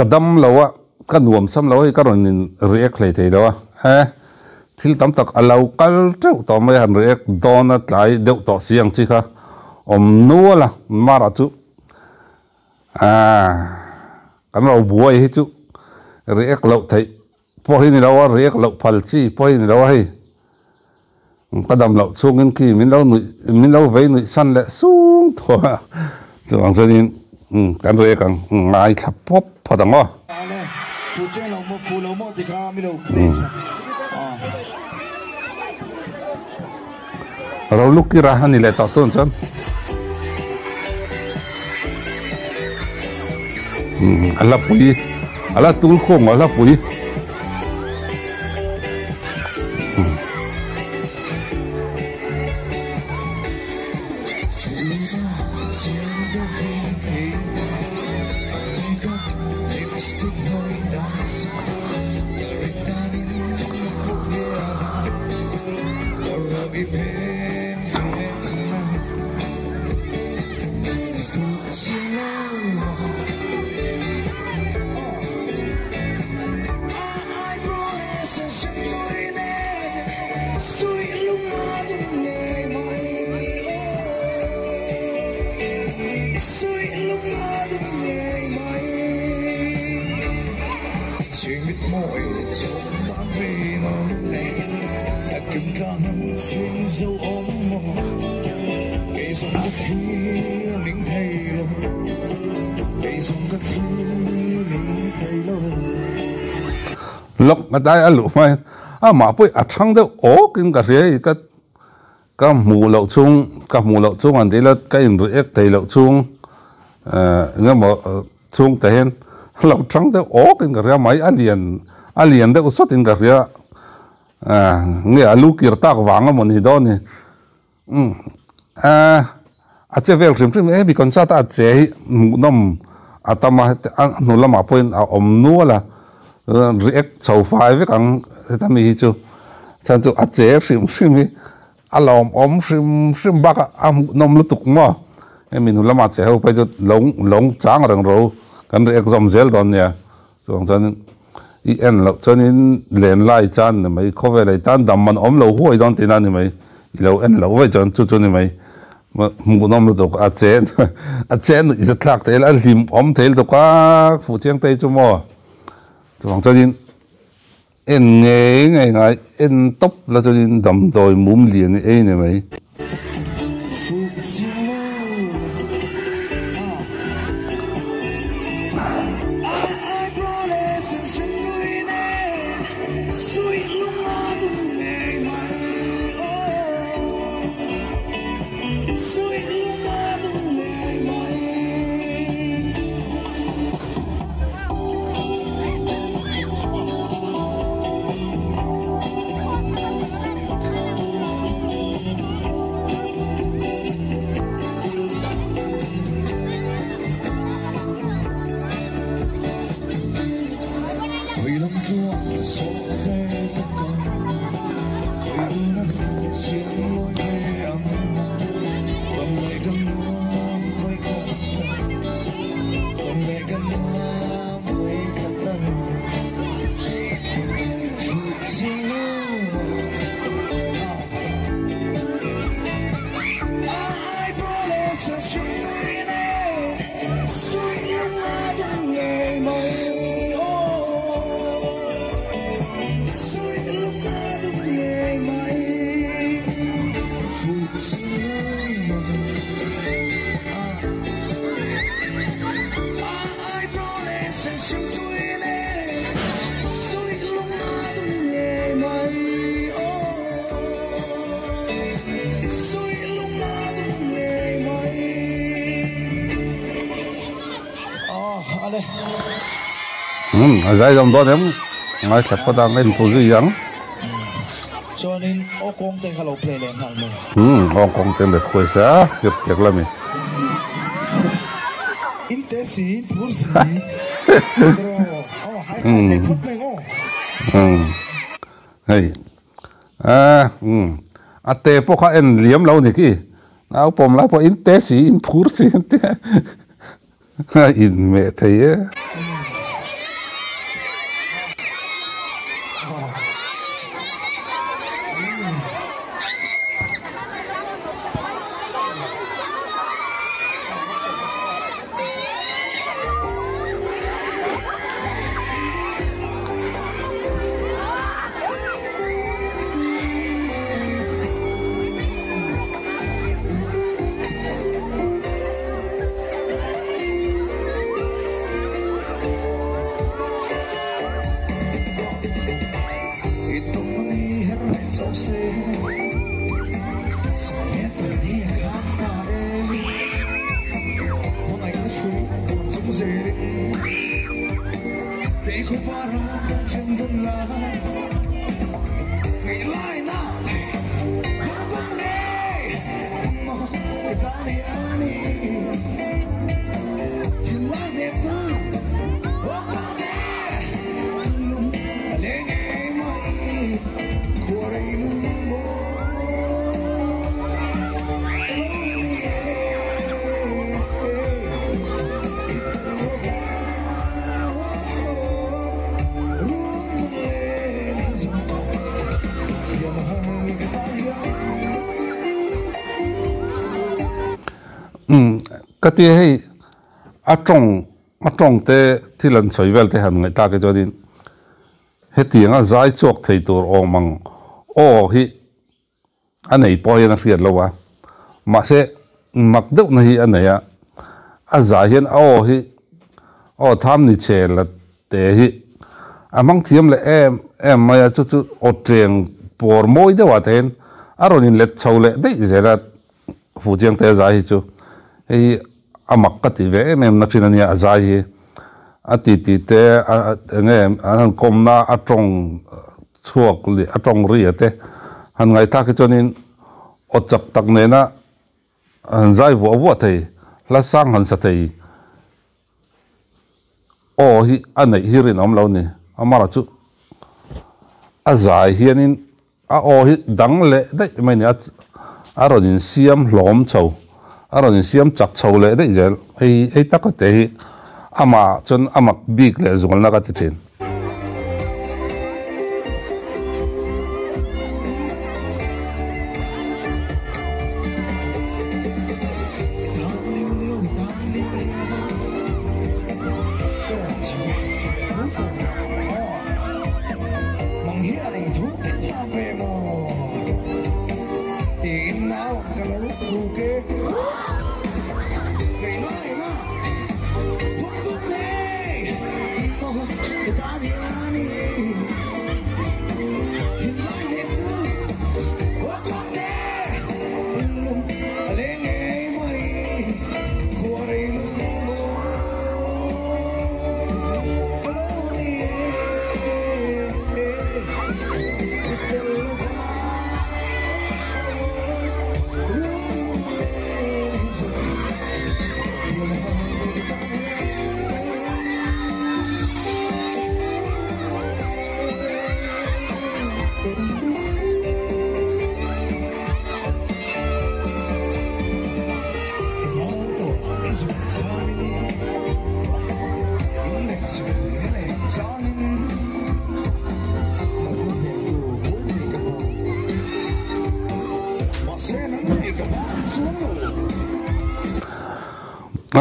Ka dam lo a, ka nuam sam lo hei ka rawn in react hlei thei lo a, e thil tam tak a lo kal teuh tawh mai a han react dawn a tlai deuh tawh si ang chi kha awm nual a, mara chu aaa kan lo buai hi chu react loh theih pawh hi ni lo a, react loh phal chi pawh hi ni lo a hei ka dam loh chhungin khi min lo nuih min lo vei nuih san leh sung thaw a chuvang chuanin kan react ang ngaithla pawp phawt ang aw. Rolukira a ni leh tawh tun chuan a la pui a la tul khawm a la pui. Lawk a dai a luh hma hian amah pawh a thang deuh awk in ka hria hei ka ka hmuh loh chung ka hmuh loh chung an tih ila ka in react thei loh chung eh eng emaw chung te hian a lo thang deuh awk in ka hria mai a lian a lian deuh sawt in ka hria eh nge a lu kir tak vang emaw ni dawn ni. Umm a a che vel hrim hrim hemi concert a a che hi hmuhnawm a tam a a hnu lamah pawhin a awm nual a react chho fai vek ang heta mi hi chu chhan chu a che hrim hrim hi a lawmawm hrim hrim bakah a hmuhnawm lutuk maw hemi hnu lama che ho phei chu lawng lawng chang reng ro kan react zawm zel dawn nia chuvang chuanin i en loh chuanin len lai chan ni mai khawvel ei tan dam man awm lo huai dawn tihna a ni mai i lo en loh vaih chuan chu chu ni mai hmuhnawm lutuk a chen a chen nuih zat thlak thei a hlim awm thei lutuk a fuh chiang te hi chu maw chuvang chuanin en ngei ngei ngai en tawp la chuanin damdawi mum lian hi ei ni mai. Umm a zai zawm dawn em ngaithla phawt ang a inpu zui ang. Chuanin aw kawng te kha lo play leh nghal mai. Umm aw kawng te let khuai sa tir fiak la mi. In te si in phur si bro aw high five leh phawt mai ang aw. Umm hei a umm a te pawh kha en liam lo ni khi naupawm lai pawh in te si in phur si an tia. A inmeh thei e. Ka ti hei a tawng a tawng te thil an sawi vel te han ngaih tak hi chuanin hetianga zai chhuak thei tur awm ang aw hi a nei pawh hian a hriat lo a, mahse mak deuhna hi a nei a, a zai hian a aw hi aw tham ni che la te hi a hmang thiam leh em em mai a, chu chu aw teng pawr mawi deuh ah te hian a rawn in let chho leh daih zel a, Fuhchiang te a zai hi chu hei hi a mak ka tih ve em em na thin a nia a zai hi a ti ti te a eng nge an han kawmna a tawng chhuak leh a tawng ri a te han ngaihthak hi chuanin aw chak tak nena han zai vuah vuah thei hla sang han sa thei aw hi a neih hi rinawm lo ni amara chu a zai hianin A aw hi dang leh daih mai a ni a, a rawn insiam hlawm chho, a rawn insiam chak chho leh daih zel. Hei hei taka te hi amah chuan a mak bik leh zualna ka ti thin.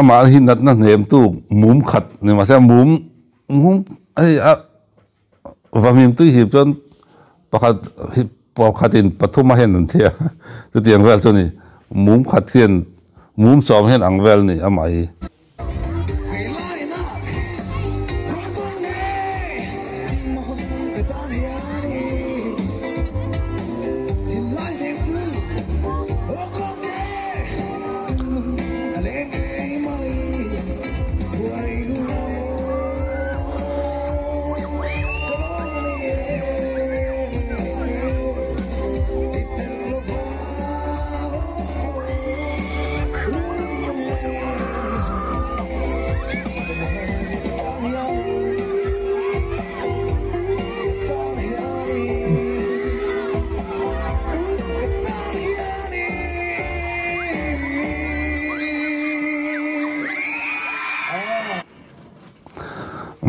Amah hi natna hnemtu mum khat ni mahse mum mum hei a vahmim tui hip chuan pakhat hi pakhatin pathum a hian an thi a chutiang vel chu a ni mum khat hian mum sawm hian ang vel a ni amah hi.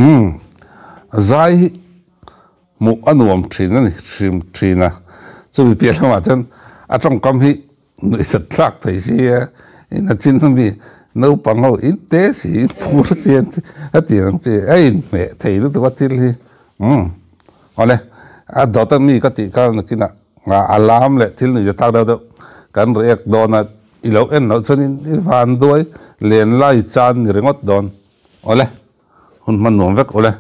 Umm zai hi hmuh a nuam thin a ni hrim thin a chumi piah lamah chuan a tawngkam hi nuihsat thlak thei si a in a chin ami naupang ho in te si in phur si a ti ang chi a inhmeh thei lutuk a thil hi umm awle a dawt ami ka tih kha nakinah a lam leh thil nuihsat thlak deuh deuh kan react dawn a i lo en loh chuanin i van duai len lai chan ni ringawt dawn awle hun hman nuam vek awle.